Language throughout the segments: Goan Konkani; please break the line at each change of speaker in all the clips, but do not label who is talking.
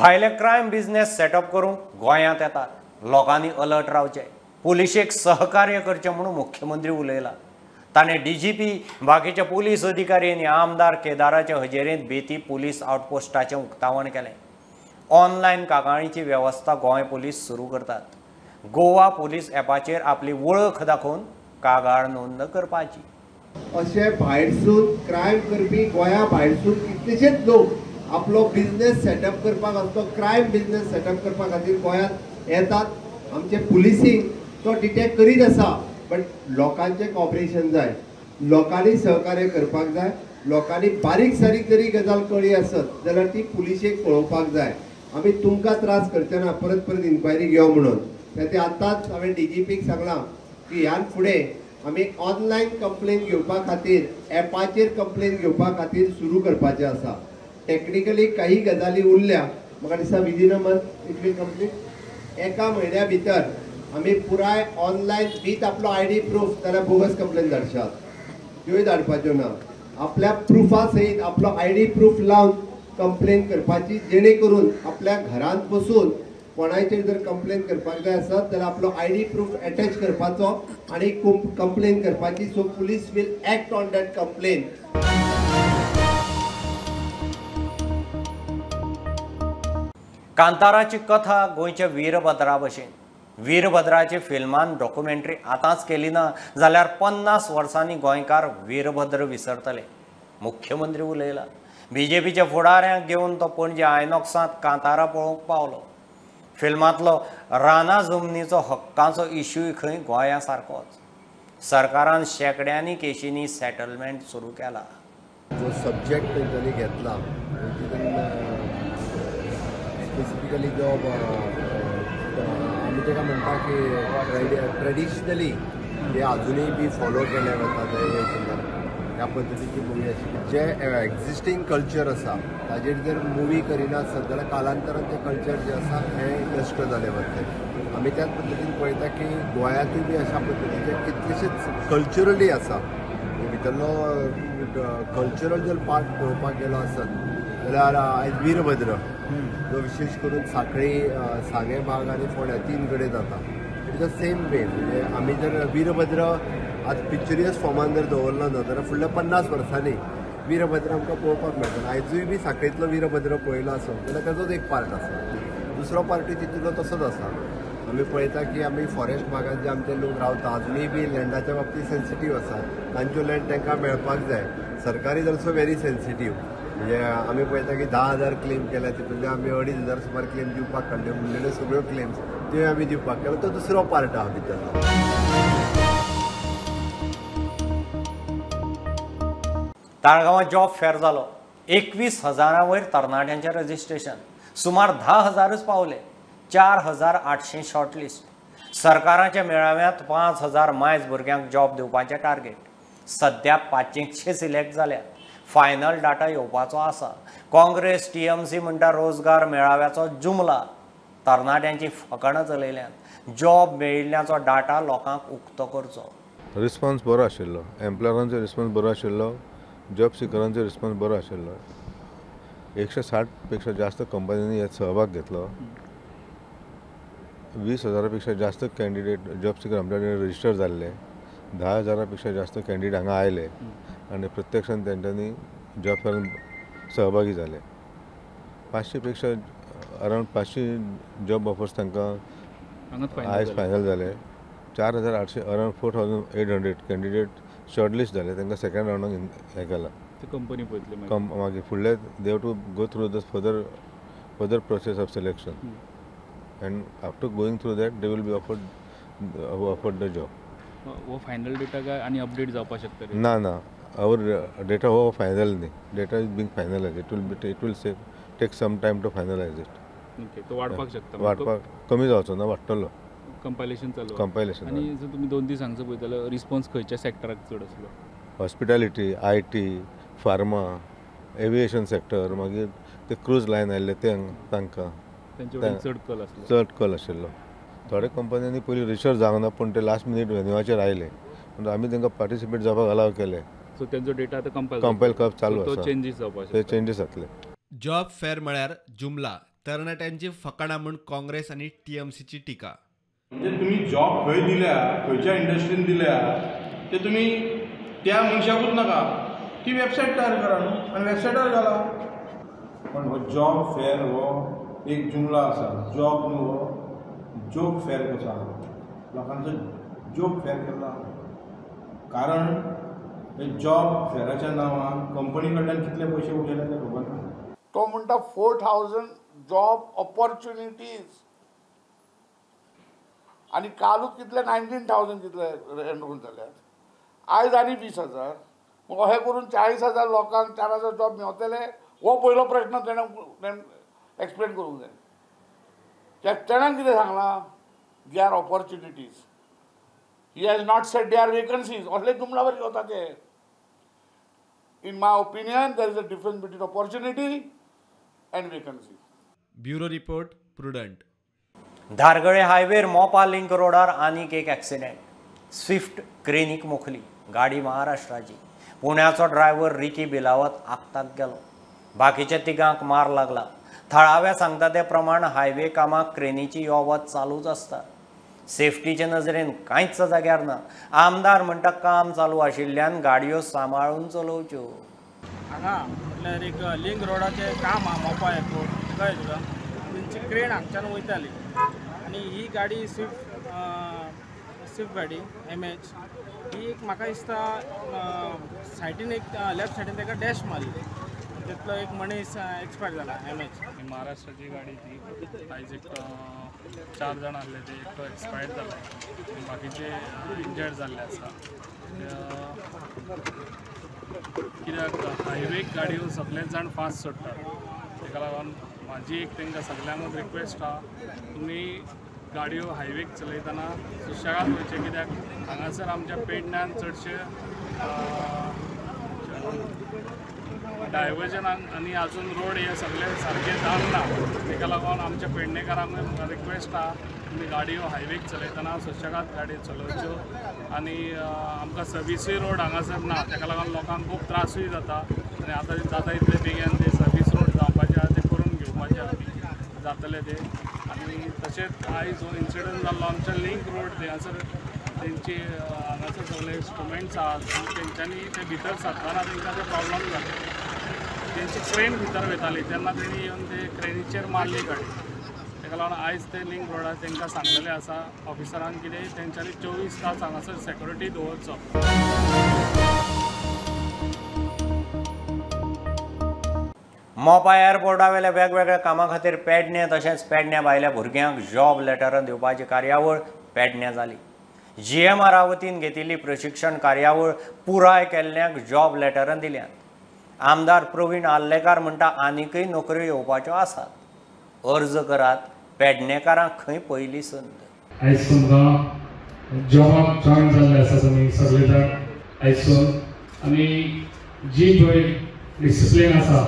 भायले क्रायम बिझनेस सेटअप करूंक गोंयांत येतात. लोकांनी अलर्ट रावचें, पुलिशेक सहकार्य करचें म्हणून मुख्यमंत्री उलयला. ताणें डीजीपी, बाकीचे पुलीस अधिकारी आनी आमदार केदाराचे हजेरेंत बेती पुलीस आउटपोस्टाचें उक्तावण केलें. ऑनलायन कागाळीची वेवस्था गोंय पुलीस सुरू करतात. गोवा पुलीस ॲपाचेर आपली वळख दाखोवन कागाळ नोंद करपाची.
अशे भायरसून क्रायम करपी गोंया भायरसून कितलेशेच लोक आपलो बिझनेस सेटअप करपाक, आमचो क्रायम बिझनेस सेटअप करपा खातीर गोंयांत येतात. आमचे पुलिसींग तो डिटेक्ट करीत आसा, बट लोकांचें कॉपरेशन जाय, लोकांनी सहकार्य करपाक जाय. लोकांनी बारीक सारीक जरी गजाल कळ्ळी आसत जाल्यार ती पुलिशेक कळोवपाक जाय. आमी तुमकां त्रास करचे ना परत परत इन्क्वायरी घेव म्हणून. ते आतांच हांवें डीजीपीक सांगलां की ह्यान फुडें आमी ऑनलायन कंप्लेन घेवपा खातीर ॲपाचेर कंप्लेन घेवपा खातीर सुरू करपाचें आसा. टॅक्निकली काही गजाली उरल्या, म्हाका दिसता within a month it will complete. एका म्हयन्या भितर आमी पुराय ऑनलायन वीथ आपलो I D proof, जाल्यार बोगस कंप्लेन धाडशात, त्योय धाडपाच्यो ना. आपल्या प्रुफा सयत आपलो I D proof लावन कंप्लेन करपाची, जेणे करून आपल्या घरांत बसून कोणायचेर जर कंप्लेन करपाक जाय आसत जाल्यार आपलो I D proof attach करपाचो आनी कंप्लेन करपाची. So police will act on that complain.
कांताराची कथा गोंयच्या वीरभद्रा भशेन. वीरभद्राची फिल्मान डॉक्युमेंटरी आतांच केली ना जाल्यार 50 वर्सांनी गोंयकार वीरभद्र विसरतले. मुख्यमंत्री उलयला. बीजेपीच्या फुडाऱ्यांक घेवन तो पणजे आयनॉक्सांत कांतारा पळोवंक पावलो. फिल्मांतलो राना जमनीचो हक्काचो इश्यूय खंय गोंया सारकोच. सरकारान शेंकड्यांनी केशींनी सेटलमेंट सुरू केला.
जो सब्जेक्ट तेंच्यांनी घेतला स्पेसिफिकली जो आमी ताका म्हणटा की ट्रेडिशनली हे अजुनूय बी फॉलो केले वता ते ह्या पद्दतीची मुवी आशिल्ली. जे एग्जिस्टींग कल्चर आसा ताजेर जर मुवी करिना आसत जाल्यार कालांतरान तें कल्चर जें आसा हें नश्ट जालें वतलें. आमी त्याच पद्दतीन पळयता की गोंयांतूय बी अशा पद्दतीचे कितलेशेच कल्चरली आसा. भितरलो कल्चरल जर पार्ट पळोवपाक गेलो आसत जाल्यार आयज वीरभद्र जो विशेश करून सांखळी, सांगें भाग आनी फोंड्या 3 कडेन जाता. It is the same way. म्हणजे आमी जर वीरभद्र आज पिक्चरियस फॉर्मान जर दवरलो ना जाल्यार फुडल्या 50 वर्सांनी वीरभद्र आमकां पळोवपाक मेळटा. आयजूय बी सांखळेंतलो वीरभद्र पळयलो आसत जाल्यार ताजोच एक पार्ट आसा. दुसरो पार्टूय तितूंतलो तसोच आसा. आमी पळयता की आमी फॉरेस्ट भागांत जे आमचे लोक रावता अजुनूय बी लँडाच्या बाबतींत सेन्सिटीव आसा. तांच्यो लँड तांकां मेळपाक जाय. सरकार is also very sensitive. म्हणजे आमी पळयता की 10,000 क्लेम केल्या तितूंतले आमी 2,500 सुमार क्लेम दिवपाक काडल्यो, उरलेल्यो सगळ्यो क्लेम्स त्यो आमी दिवपाक केलो. तो दुसरो पार्ट आहा भितरलो.
ताळगांवां जॉब फेर जालो. 21,000 वयर तरणाट्यांचें रजिस्ट्रेशन, सुमार 10,000च पावले. 4,800 शॉर्टलिस्ट. सरकाराच्या मेळाव्यांत 5,000 मायज भुरग्यांक जॉब दिवपाचें टार्गेट. सद्या 500 सिलेक्ट जाल्यात. फायनल डाटा येवपाचो आसा. काँग्रेस टीएमसी म्हणटा रोजगार मेळाव्याचो जुमला. तरणाट्यांची फकाणां चलयल्यात. जॉब मेळिल्ल्याचो डाटा लोकांक उक्तो करचो.
रिस्पॉन्स बरो आशिल्लो, एम्प्लॉयरांचो रिस्पॉन्स बरो आशिल्लो, जॉब सिकरांचो रिस्पॉन्स बरो आशिल्लो. 160 पेक्षा जास्त कंपन्यांनी ह्यात सहभाग घेतलो. 20,000 पेक्षा जास्त कॅन्डिडेट जॉब सिकर आमच्या कडेन रजिस्टर जाल्ले. 10,000 पेक्षा जास्त कॅन्डिडेट हांगा आयले आनी प्रत्यक्षान तेंच्यांनी जॉब फेरान सहभागी जाले. 500 पेक्षा अरावंड 500 जॉब ऑफर्स तांकां आयज फायनल जाले. 4,800 अरावंड 4,800 कॅन्डिडेट शॉर्टलिस्ट जाले. तांकां सेकंड रावंडाक हें केलां.
कंपनी पळयतली
मागीर फुडले they have to go through the further process of selection and after going through that they will be offered the job.
हो फायनल डेटा काय आनी अपडेट जावपाक शकता?
ना ना, our data हो फायनल न्ही. Data is being finalise. It will take some time to finalise it.
Okay, तो वाडपाक शकता?
वाडपाक कमी जावचो ना, वाडटलो.
कंपायलेशन चालू.
कंपायलेशन.
आनी जर तुमी 2 दीस हांगसर पळयता जाल्यार रिस्पॉन्स खंयच्या सेक्टराक चड आसलो?
Hospitality, I T, pharma, aviation sector, मागीर ते क्रूज लायन आयिल्ले ते तांकां
चड कल आसलो.
चड कल आशिल्लो. थोडे कंपन्यांनी पयलीं रजिस्टर जावंक ना, पूण ते लास्ट मिनीट व्हेन्यूआचेर आयले म्हणून आमी तांकां पार्टिसिपेट जावपाक अलाव केले.
सो तेंचो डेटा आतां
कंपायल करप चालू आसा.
चेंजीस जावपाक
ते चेंजीस जातले.
जॉब फेर म्हळ्यार जुमला. तरणाट्यांची फकाणां म्हूण काँग्रेस आनी टीएमसीची टिका.
म्हणजे तुमी जॉब खंय दिल्या, खंयच्या इंडस्ट्रीन दिल्या ते तुमी त्या मनशाकूच नाका, ती वेबसायट तयार करा न्हू आनी वेबसायटार घाला. पण हो जॉब फेअर हो एक जुमला आसा, जॉब न्हू हो जोक फेअर कसो आहा, लोकांचो जोक फेअर केल्लो आहा. कारण हे जॉब फेअराच्या नांवान कंपनी कडल्यान कितले पयशे उठयले ते खबर ना.
तो म्हणटा 4000 जॉब ऑपॉर्च्युनिटीज आनी कालूच कितले 19,000 कितले एनरोल जाल्यात, आयज आनी 20,000, मग अशें करून 40,000 लोकांक 4,000 जॉब मेवतले. हो पयलो प्रश्न तेणें एक्सप्लेन करूंक जाय. तेणें कितें सांगलां, they are opportunities, he has not said they are vacancies. असले जुमलावर वता ते. In my opinion there is a difference between opportunity and vacancy.
Bureau report, Prudent.
Dhargal हायवेर Mopa link रोडार आनीक एक ॲक्सिडेंट. स्विफ्ट क्रेनीक मोखली. गाडी महाराष्ट्राची. पुण्याचो ड्रायव्हर रिकी बिलावत आक्ताक गेलो. बाकीच्या तिगांक मार लागला. थळाव्या सांगता ते प्रमाण हायवे कामाक क्रेनीची यो वच चालूच आसता. सेफ्टीचे नजरेन कांयच जाग्यार ना. आमदार म्हणटा काम चालू आशिल्ल्यान गाडयो सांबाळून चलोवच्यो.
हांगा म्हटल्यार एक लिंक रोडाचें काम आहा मोपा एअरपोर्ट, कळ्ळें तुका, तेंची क्रेन हांगच्यान वयताली आनी ही गाडी स्विफ्ट स्विफ्ट गाडी एम एच ही एक म्हाका दिसता सायडीन एक लेफ्ट सायडीन ताका डॅश मारली, तितलो एक मनीस एक्सपायर जाला एम एच.
महाराष्ट्राची गाडी ती आयज एक 4 जाण आहले ते एकटो एक्सपायर्ड जाला, बाकीचे इंजर्ड जाल्ले आसा. कित्याक हायवेक गाडयो सगळेच जाण फास्ट सोडटात, ताका लागून म्हाजी एक तांकां सगळ्यांकूच रिक्वेस्ट आहा, तुमी गाडयो हायवेक चलयतना सुशेगाद वयचें. कित्याक हांगासर आमच्या पेडण्यान चडशे डायवर्जनाक आनी अजून रोड हे सगळे सारके जावंक ना, ताका लागून आमच्या पेडणेकारांक रिक्वेस्ट आहा तुमी गाडयो हायवेक चलयतना सुशेगाद गाडयो चलोवच्यो. आनी आमकां सर्विसूय रोड हांगासर ना, ताका लागून लोकांक खूब त्रासूय जाता. आनी आतां जाता इतले बेगीन ते सर्वीस रोड जावपाचे आहा ते करून घेवपाचे आहा, जातले ते. आनी तशेंच आयज हो इन्सिडंट जाल्लो आमच्या लिंक रोड थंयसर तेंची हांगासर सगळे इंस्ट्रुमेंट्स आहात तेंच्यांनी ते भितर सरतना तेंकां ते प्रॉब्लम जाले. तेंची क्रेन भितर वयताली तेन्ना तेणी येवन ते क्रेनीचेर मारली गाडी. ताका लागून आयज ते लिंक रोडार तेंकां सांगलेलें आसा ऑफिसरान कितें तेंच्यांनी 24 तास हांगासर सेक्युरिटी दवरचो.
मोपा एअरपोर्टावेल्या वेगवेगळ्या कामां खातीर पेडणे तशेंच पेडण्या भायल्या भुरग्यांक जॉब लेटरां दिवपाची कार्यावळ पेडण्या जाली. जीएमआरा वतीन घेतिल्ली प्रशिक्षण कार्यावळ पुराय केल्ल्यांक जॉब लेटरां दिल्यांत. आमदार प्रवीण आर्लेकार म्हणटा आनीकय नोकऱ्यो येवपाच्यो आसात, अर्ज करात. पेडणेकारांक खंय पयली संद.
आयज तुमकां जॉबाक जॉयन जाल्ले आसा तुमी सगळे जाण आयजसून, आनी जी पळय डिसिप्लीन आसा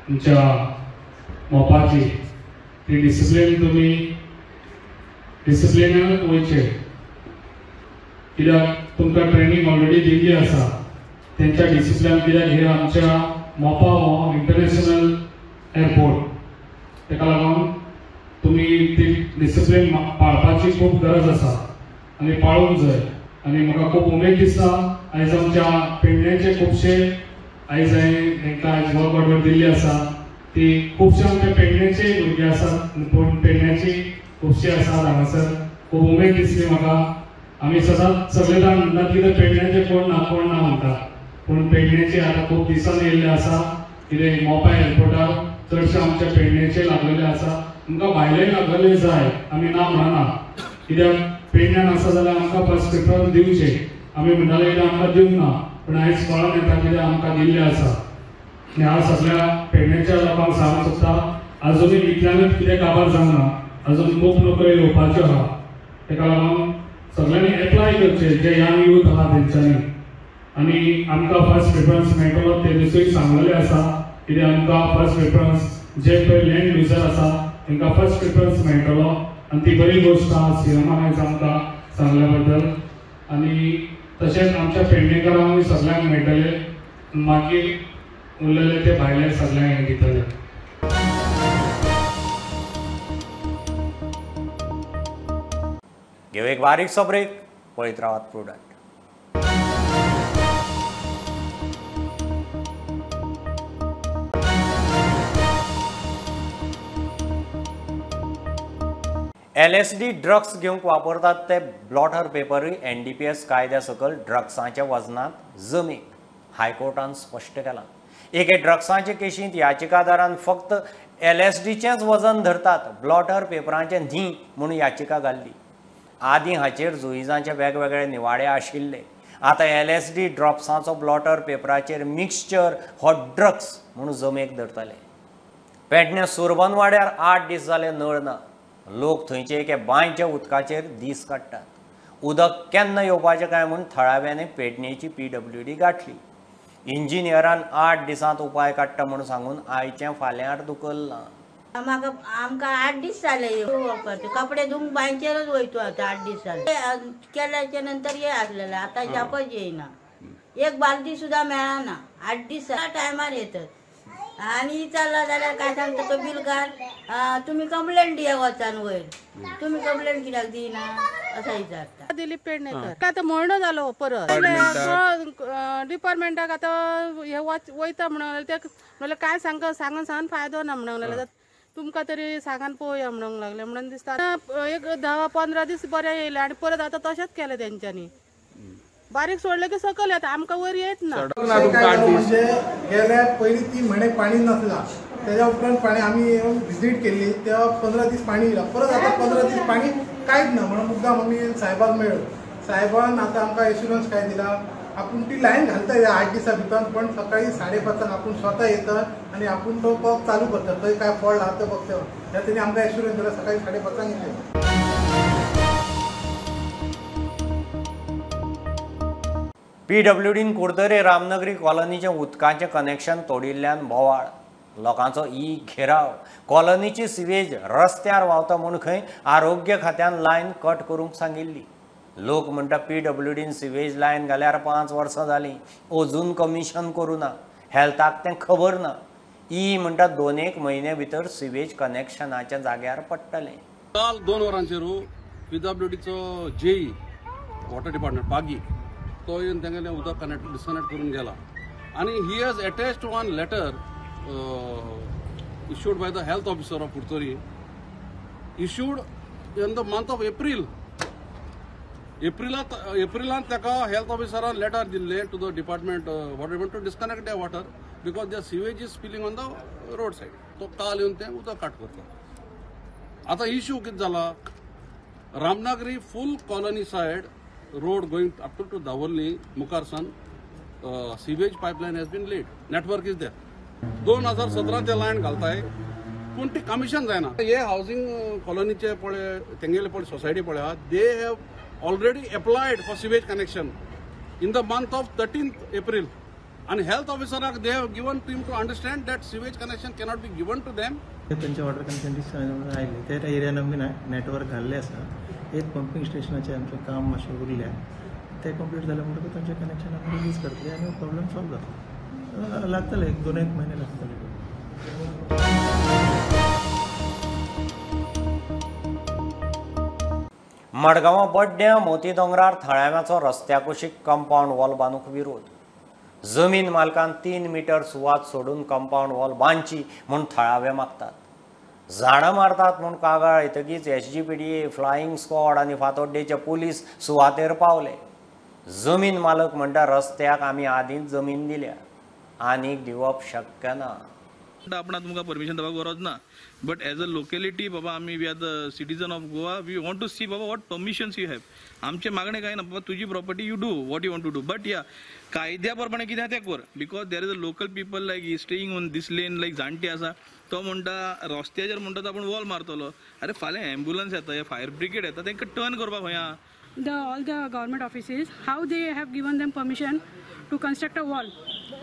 तुमच्या मोपाची ती डिसिप्लीन तुमी डिसिप्लिनानूच वयचे, कित्याक तुमकां ट्रेनींग ऑलरेडी दिल्ली आसा तेंच्या डिसिप्लिन. कित्याक हे आमच्या मोपा हो इंटरनॅशनल एअरपोर्ट, ताका लागून तुमी ती डिसिप्लीन पाळपाची खूब गरज आसा आनी पाळूंक जाय. आनी म्हाका खूब उमेद दिसता आयज आमच्या पेडण्याचे खुबशे आयज हांवें तांकां आयज वर्क ऑर्डर दिल्ली आसा ती खुबशे आमच्या पेडण्याचे भुरगे आसात, पूण पेडण्याची खुबशे आसात हांगासर. खूब उमेद दिसली म्हाका. आमी सदांच सगळे जाण म्हणटात कितें पेडण्याचे कोण ना कोण ना म्हणटा, पूण पेडण्याचे आतां खूब दिसांनी येयल्ले आसा. कितें मोपा एअरपोर्टार चडशे आमच्या पेडण्याचे लागलेले आसा. आमकां भायले लागलेले जाय, आमी ना म्हणना, कित्याक पेडण्यान आसा जाल्यार आमकां फर्स्ट प्रिफरन्स दिवचे. आमी म्हणटाले कितें आमकां दिवंक ना, पूण आयज कळोन येता कितें आमकां दिल्लें आसा. आनी हांव सगळ्या पेडण्याच्या लोकांक सांगूंक सोदता, आजुनूय इतल्यानूच कितें काबार जावंक ना, अजून खूब नोकऱ्यो येवपाच्यो आहा. ताका लागून सगळ्यांनी एप्लाय करचें जे यंग यूथ आहा तेंच्यांनी. आनी आमकां फर्स्ट प्रिफरन्स मेळटलो ते दिसूय सांगलेलें आसा कितें आमकां फर्स्ट प्रिफरन्स जे पळय लँड युजर आसा तांकां फर्स्ट प्रिफरन्स मेळटलो. आनी ती बरी गोश्ट आहा सीएमान आयज आमकां सांगल्या बद्दल. आनी तशेंच आमच्या पेडणेकारांकूय सगळ्यांक मेळटले, मागीर उरलेले ते भायले सगळ्यांक हें दितले.
घेऊ एक बारीकसो ब्रेक, पळयत रावात प्रुडंट. LSD drugs घेवंक वापरतात ते ब्लॉटर पेपरूय NDPS कायद्या सकयल ड्रग्सांच्या वजनांत जमीक हायकोर्टान स्पश्ट केलां. एके ड्रग्सांचे केशींत याचिकादारान फक्त LSDचेंच वजन धरतात, ब्लॉटर पेपरांचें न्ही म्हूण याचिका घाल्ली. आदीं हाचेर जुईजांचे वेगवेगळे निवाडे आशिल्ले. आतां LSD ड्रॉप्सांचो ब्लॉटर पेपराचेर मिक्सचर हो ड्रग्स म्हूण जमेक धरतले. पेडणे सुरबनवाड्यार 8 दीस जाले नळ ना. लोक थंयचे एके बांयच्या उदकाचेर दीस काडटात. उदक केन्ना येवपाचें काय म्हूण थळाव्यांनी पेडणेची PWD गांठली. इंजिनियरान 8 दिसांत उपाय काडटा म्हूण सांगून आयचें फाल्यांर धुकल्लां.
म्हाका आमकां 8 दीस जाले कपडे धुवंक बांयचेरच वयतो. आतां 8 दीस जाले केल्याच्या नंतर हे आसलेलें, आतां जापच येयना. एक बालदी सुद्दां मेळना. 8 दीस टायमार येतात आनी विचारला जाल्यार काय सांगता तो बिलकार, तुमी कंप्लेंट दिया वचान वयर, तुमी कंप्लेंट कित्याक दिना असं विचारता.
दिलीप पेडणेकर आतां म्हयनो जालो परत डिपार्टमेंटाक आतां हे वयता म्हणूंक लागले. ते म्हणल्यार काय सांग सांगून सांगून फायदो ना म्हणूंक लागले. तुमकां तरी सांगान पळोवया म्हणूंक लागले. म्हणून दिसता एक 10-15 दीस बरें येयले आनी परत आतां तशेंच केलें तेंच्यांनी. बारीक सोडले की सकयल येता, आमकां वयर येत ना.
म्हणजे गेल्या पयलीं 3 म्हयने पाणी नसला, त्याच्या उपरांत पाणी आमी येवन विजीट केली तेव्हा 15 दीस पाणी येयला, परत आतां 15 दीस पाणी कांयच ना. म्हणून मुद्दाम आमी साहेबाक मेळ्ळो. साहेबान आतां आमकां एश्युरन्स काय दिला, आपूण ती लायन घालता ह्या 8 दिसां भितर, पण सकाळी 5:30 आपूण स्वता येता आनी आपूण तो पग चालू करता, थंय काय फॉल्ट आहा तो बघता. ह्या तेणी आमकां एश्युरन्स दिला सकाळी 5:30 येता.
PWDन कुडतरे रामनगरी कॉलनीचें उदकाचें कनेक्शन तोडिल्ल्यान बोवाळ, लोकांचो ई घेराव. कॉलनीची सिवेज रस्त्यार व्हांवता म्हूण खंय आरोग्य खात्यान लायन कट करूंक सांगिल्ली. लोक म्हणटा PWDन सिवेज लायन घाल्यार 5 वर्सां जालीं, अजून कमिशन करूं ना, हेल्थाक तें खबर ना. ई म्हणटा 2-1 म्हयने भितर सिवेज कनेक्शनाच्या जाग्यार पडटलें.
काल 2 वरांचेर PWDचो JE water department Pagi तो येवन तेंगेलें उदक कनेक्ट डिस्कनेक्ट करून गेला आनी he has attached one letter issued by the health officer of Curtorim, issued in the month of April. एप्रिलांत ताका हेल्थ ऑफिसरान लेटर दिल्लें to the department water department to disconnect the water because the sewage is spilling on the road side. तो काल येवन तें उदक काट करता. आतां इश्यू कितें जाला, Ramnagari full colony side road going up to Davorlim मुखार sewage pipeline has been laid, network is there. 2017 ते लायन घालताय पूण ती कमिशन जायना. हे हावजींग कॉलनीचे पळय तेंगेले पळय सोसायटी पळय, they have already applied for sewage connection in the month of 13th April आनी health ऑफिसराक they have given to him to understand that sewage connection cannot be given to them.
तेंचे वॉटर कनेक्शन आयले त्या एरियान आमी नेटवर्क घाल्लें आसा. एक पंपींग स्टेशनाचें आमचें काम मातशें उरल्या, तें कंप्लीट जालें म्हणटकूच तांचें कनेक्शन आमी रिलीज करतले आनी प्रॉब्लम सॉल्व जातलो. लागतले एक 2-1 म्हयने लागतले.
मडगांवां बड्ड्यां मोती दोंगरार थळाव्याचो रस्त्या कुशीक कंपावंड वॉल बांदूंक विरोध. जमीन मालकान 3 मिटर सुवात सोडून कंपावंड वॉल बांदची म्हूण थळावे मागतात. झाडां मारतात म्हूण कागाळ येतकीच SGPDA, flying squad आनी फातोड्डेचे पुलीस सुवातेर पावले. जमीन मालक म्हणटा रस्त्याक आमी आदींच जमीन दिल्या, आनीक दिवप शक्य ना.
आपणा तुमकां परमिशन दिवपाक गरज ना, बट एज अ लोकेलिटी बाबा आमी we are the citizen of Goa, we want to see Baba what permissions you have. आमचें मागणें कांय ना बाबा, तुजी property you do what you want to do, but या कायद्या प्रमाणे कितें आहा तें कर, because there is a local people like staying on this lane, like जाणटे आसा तो म्हणटा रस्त्याचेर म्हणटा तो आपूण वॉल मारतलो. अरे फाल्यां एम्बुलन्स येता, फायर ब्रिगेड येता, तांकां टर्न करपाक खंय आहा.
The all the government offices, how they have given them permission to construct a wall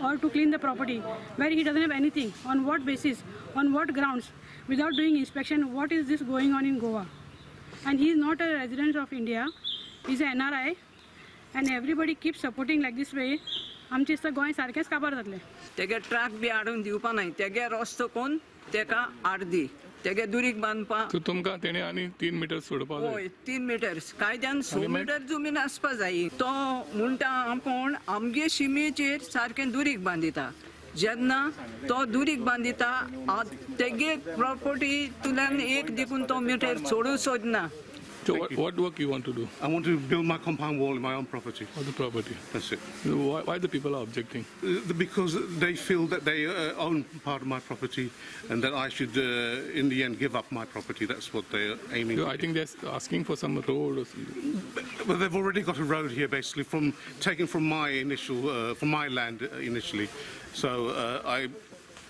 or to clean the property where he doesn't have anything, on what basis, on what grounds, without doing inspection, what is this going on in Goa? And he is not a resident of India, he is an NRI, and everybody keeps supporting like this way. आमचे दिसता गोंय सारकेंच काबार जातलें.
तेगे ट्रक बी हाडून दिवपा नाय, तेगे रस्तो कोण तेका आर्दी तेगे दुरीग बांदपा.
तुमकां तेणे आनी 3 मिटर सोडपा जाय.
हय, 3 मिटर्स कायद्यान 6 मिटर जमीन आसपा जाय. तो म्हणटा आपूण आमगे शिमेचेर सारकें दुरीग बांदिता. जेन्ना तो दुरीग बांदिता तेगे प्रॉपर्टीतल्यान एक देखून तो मिटर सोडूं सोदना.
So what work you want to do?
I want to build my compound wall in my own property.
On the property.
That's it.
Why the people are objecting?
Because they feel that they own part of my property and that I should, in the end, give up my property. That's what they're aiming
for.
So
I think they're asking for some road or something.
Well, they've already got a road here, basically, taken from my initial, from my land initially. So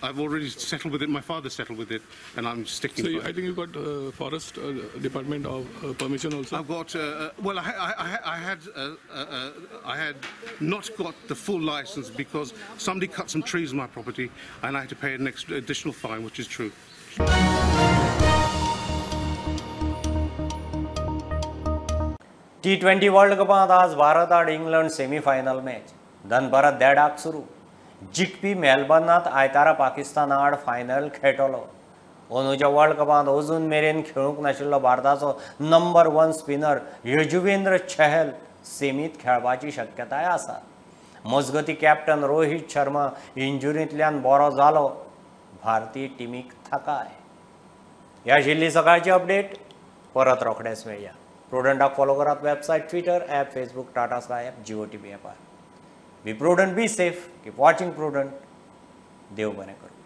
I've already settled with it. My father settled with it, and I'm sticking.
So
to it.
I think you got forest department of permission also.
I've got well, I had not got the full license because somebody cut some trees on my property, and I had to pay an extra additional fine, which is true.
T20 World कपांत आज भारत आड इंग्लंड सेमीफायनल मॅच दनपारां 1:30 सुरू. जिखपी मेलबर्नांत आयतारा पाकिस्ताना आड फायनल खेळटलो. अंदूच्या वर्ल्ड कपांत अजून मेरेन खेळूंक नाशिल्लो भारताचो नंबर 1 स्पिनर यजुवेंद्र चहल सेमीत खेळपाची शक्यताय आसा. मजगती कॅप्टन रोहित शर्मा इंजुरींतल्यान बरो जालो. भारतीय टिमीक थाकाय. ह्या आशिल्ली सकाळची अपडेट. परत रोखडेच मेळया. प्रुडंटाक फॉलो करात website, Twitter app, Facebook, Tata Sky app, Jio TV ॲपार. Be prudent, be safe, keep watching Prudent. देव बरें करूं.